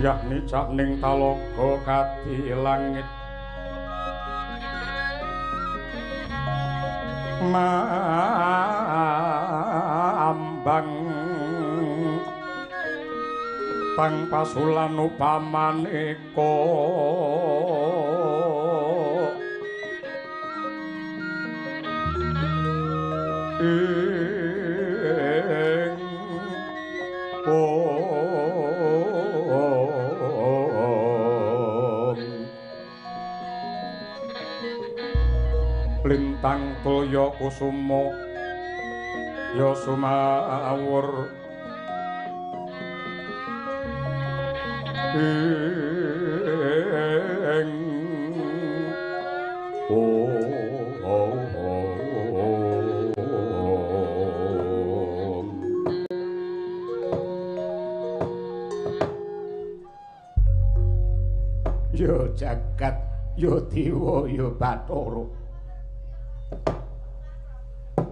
Yakni cakning talaga kadi langit mambang tang pasulan upamaneka ing lintang tulya kusuma ya sumawur ing ya jagat ya dewa ya bathara.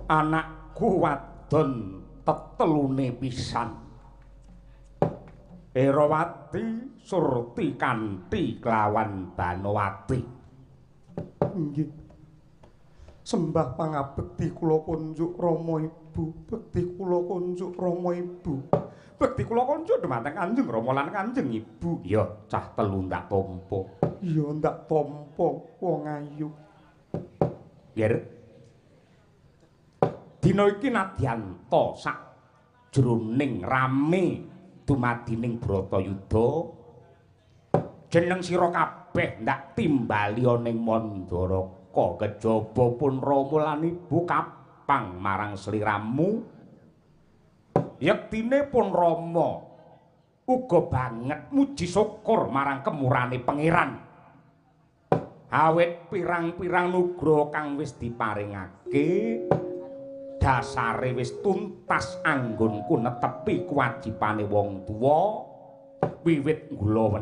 Anakku wadon tetelune pisan Herawati, Surti kanthi kelawan Banowati. Nggih. Sembah pangabekti kula kunjuk Rama Ibu, bekti kula kunjuk Rama Ibu. Bekti kula kunjuk dumateng Kanjeng Rama lan Kanjeng Ibu. Ya, cah telu ndak tampa. Ya ndak tampa wong ayu. Ger. Dina iki nadyanta sajroning rame dumadining Bratayuda, jeneng sira kabeh ndak timbali ning Mandaraka kejaba pun Rama lan Ibu kapang marang sliramu. Yektine pun Rama uga banget muji syukur marang kemurane Pangeran. Awit pirang-pirang nugraha kang wis diparingake dasare wis tuntas anggonku netepi kewajibane wong tuwa wiwit gula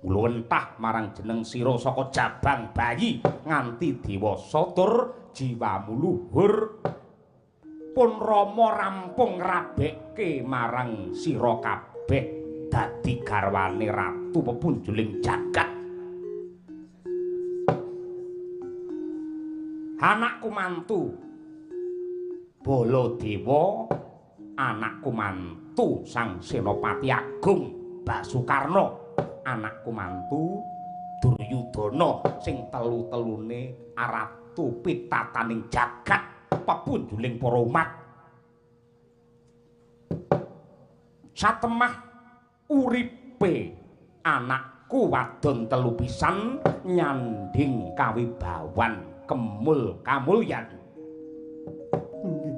wentah marang jeneng sira saka jabang bayi nganti dewasa tur jiwamu luhur. Pun Rama rampung ngrabekke marang sira kabeh dadi garwane ratu pepunjuling jagat. Anakku mantu Baladewa, anakku mantu Sang Senopati Agung Basukarna, anakku mantu Duryudana sing telu-telune aratu pitataning jagat pepunjuling para umat. Satemah uripe anakku wadon telu pisan nyanding kawibawan kemul kamulyan. Nggih.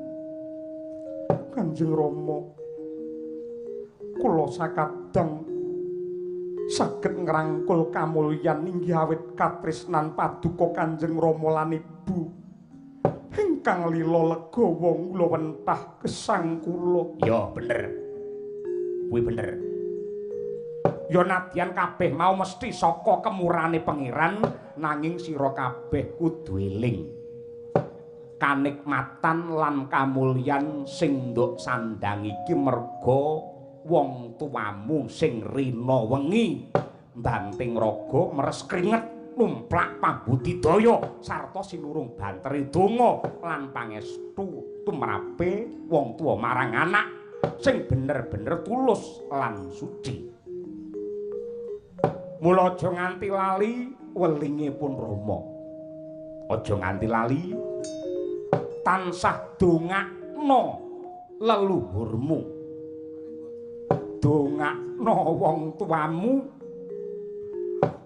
Kanjeng Rama, kula sakadang saged ngrangkul kamulyan inggih awit katresnan paduka Kanjeng Rama lan Ibu ingkang lila legawa kula wentah gesang kula. Ya bener. Kuwi bener. Ya nadyan kabeh mau mesti saka kemurane Pangeran, nanging sira kabeh kudu eling kanikmatan lan kamulyan sing nduk sandang iki merga wong tuamu sing rina wengi mbanting raga meres kringet numplak pambudidaya sarta sinurung banteri donga lan pangestu tumrape wong tuwa marang anak sing bener-bener tulus lan suci. Mula aja nganti lali welinge pun Rama. Aja nganti lali tansah dongakno leluhurmu. Dongakno wong tuamu.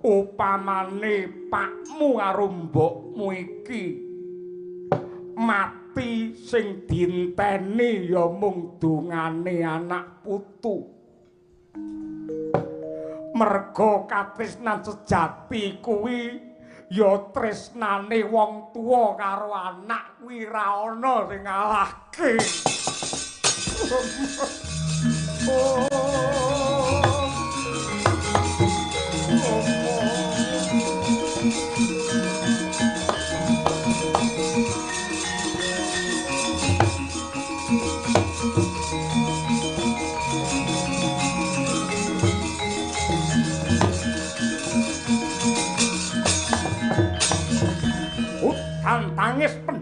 Upamane pakmu karo mbokmu iki mati sing dinteni ya mung dongane anak putu. Merga katresnan sejati kuwi ya tresnane wong tuwa karo anak kuwi ra ana sing ngalahke.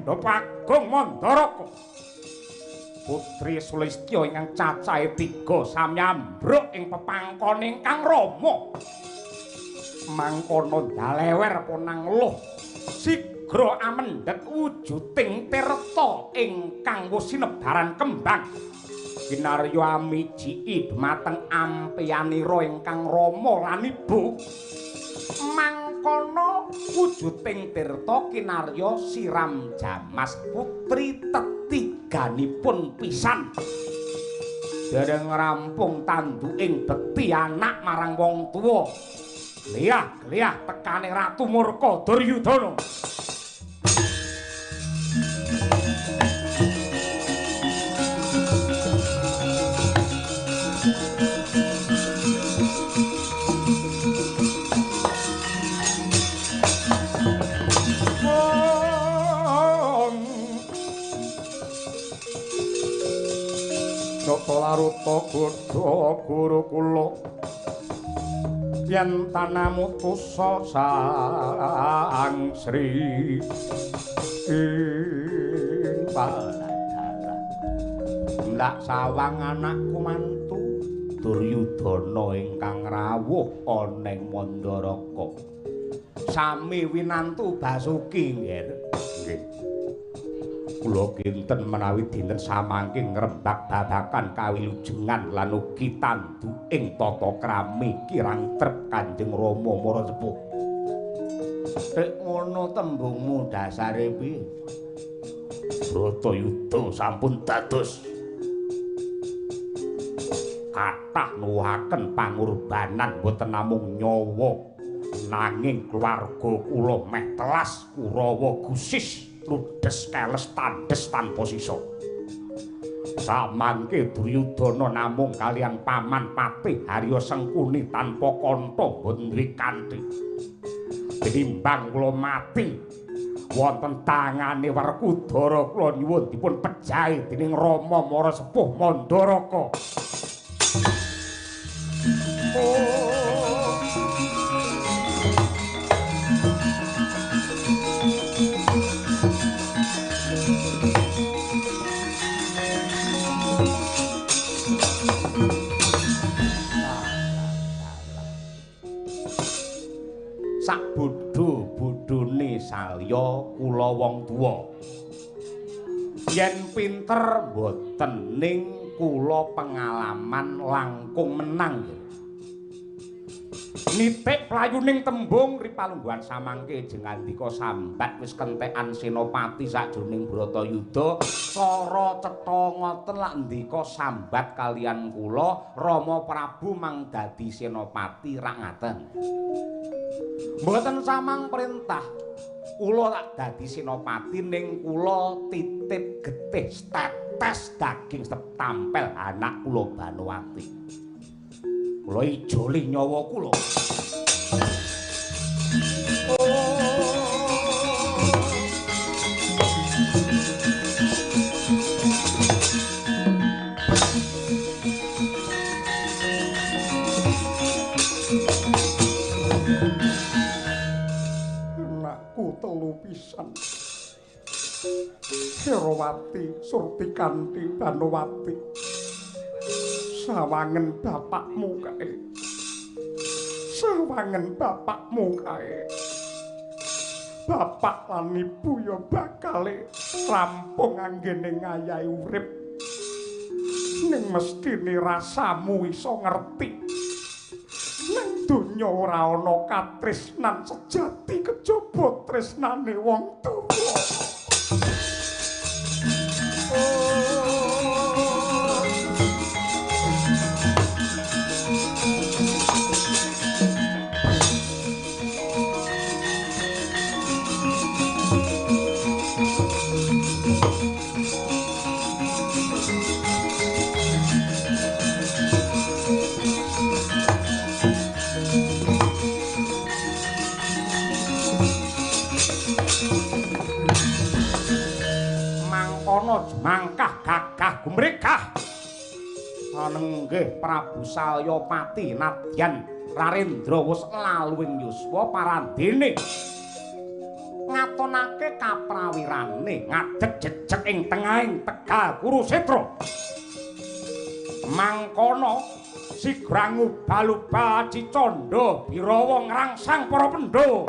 Pendopo Agung Mandaraka. Putri Sulistya ingkang cacahe 3 sami ambruk ing pepangkon ingkang rama. Mangkono ndalewer ponang luh sigra amendhet wujuding tirta ingkang wis sinebaran kembang. Kinarya amijiki dhumateng ampeyanira ingkang rama lan ibu. Mangkono wujuding tirta kinarya siram jamas putri tetiganipun pisan. Dereng rampung tanduking bekti anak marang wong tuwa. Gliyah-gliyah tekane Ratu Murka Duryudana. Nata laruta godha guru kula yen tanamutusa sang Sri ing paladara ndak sawang anakku mantu Duryudana ingkang rawuh ana ing Mandaraka sami winantu Basuki nggih. Nggih. Kula kinten menawi dinten samangke ngrembak babakan kawilujengan lan ugi tandu ing tata krami kirang trep Kanjeng Rama Mara Sepuh. Nek ngono tembungmu dasare piye? Bratayuda sampun dados kathah nuwuhaken pangorbanan boten namung nyawa nanging keluarga kula meh telas Kurawa gusis ludes keles tandes tanpa sisa. Samangke Duryudana namung kaliyan paman Patih Harya Sengkuni tanpa kantha boten duwe kanthi. Tinimbang kula mati wonten tangane Werkudara kula nyuwun dipun pejahi dening Rama Mara Sepuh Mandaraka. Sak bodho-bodhone salya kula wong tuwa. Yen pinter mboten ning kula pengalaman langkung menang. Nitik playuning tembung ripalungguhan samangke jengandika sambat wis kentekan senopati sakjroning Bratayuda cara cetha ngoten lak ndika sambat kalian kula Rama Prabu mang dadi senopati ra ngaten. Mboten samang perintah kula tak dadi senopati ning kula titip getih tetes daging tampel anak kula Banowati. Kula ijoli nyawa kula. Anakku telu pisan. Herawati, Surtikanti, Banowati. Sawangen bapakmu kae. Sawangen bapakmu kae. Bapak lan ibu ya bakale rampung anggene ngayahi urip. Ning mestine rasamu iso ngerti. Nang donya ora ana katresnan sejati kejaba tresnane wong tuwa. Mangkah gagah gumregah anenggih Prabu Salyapati nadyan Rarendra wis laluwing yuswa parandene ngatonaken nglonake kaprawirane ngadeg jejeg ing tengahing Tegal Kurusetra. Mangkono sigra ngubal-ubal Cicandha Birawa ngrangsang para Pandhawa.